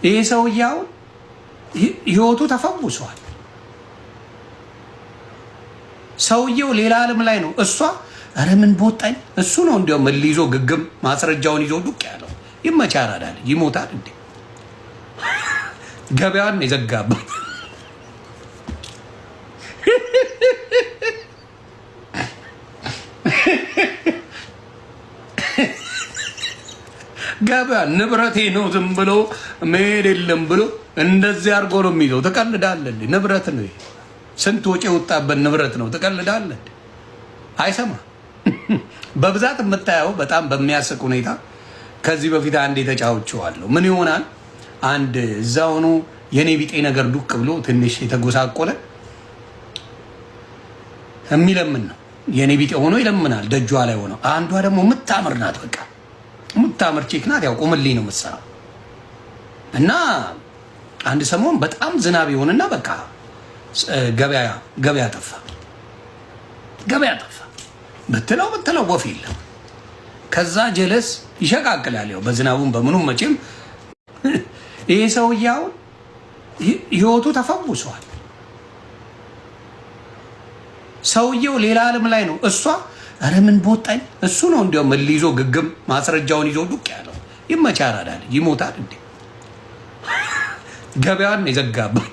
ይሄ ሰውዬ አሁን ህይወቱ ተፈውሷል። ሰውየው ሌላ ዓለም ላይ ነው። እሷ ኧረ ምን ቦጣኝ እሱ ነው እንዲያውም እልህ ይዞ ግግም ማስረጃውን ይዞ ዱቅ ያለው። ይመቻራዳል። ይሞታል እንዴ? ገበያዋን የዘጋባት። ገበያ ንብረቴ ነው ዝም ብሎ መሄድ የለም ብሎ እንደዚህ አድርጎ ነው የሚይዘው። ትቀልዳለህ። ንብረት ነው፣ ስንት ወጪ የወጣበት ንብረት ነው። ትቀልዳለህ። አይሰማ። በብዛት የምታየው በጣም በሚያስቅ ሁኔታ ከዚህ በፊት አንድ የተጫውቼዋለሁ። ምን ይሆናል፣ አንድ እዛ ሆኖ የኔ ቢጤ ነገር ዱቅ ብሎ ትንሽ የተጎሳቆለ የሚለምን ነው። የኔ ቢጤ ሆኖ ይለምናል ደጇ ላይ ሆነው። አንዷ ደግሞ የምታምር ናት፣ በቃ የምታምር chick ናት። ያው ቁምልኝ ነው የምትሰራው። እና አንድ ሰሞን በጣም ዝናብ ይሆንና በቃ ገበያ ጠፋ፣ ገበያ ጠፋ ብትለው ብትለው ወፍ የለም። ከዛ ጀለስ ይሸቃቅላል። ያው በዝናቡም በምኑም መቼም ይሄ ሰውዬ አሁን ህይወቱ ተፈውሷል። ሰውየው ሌላ ዓለም ላይ ነው። እሷ ኧረ ምን ቦጣኝ እሱ ነው እንዲያውም እልህ ይዞ ግግም ማስረጃውን ይዞ ዱቅ ያለው። ይመቻራዳል። ይሞታል እንዴ? ገበያዋን የዘጋባት።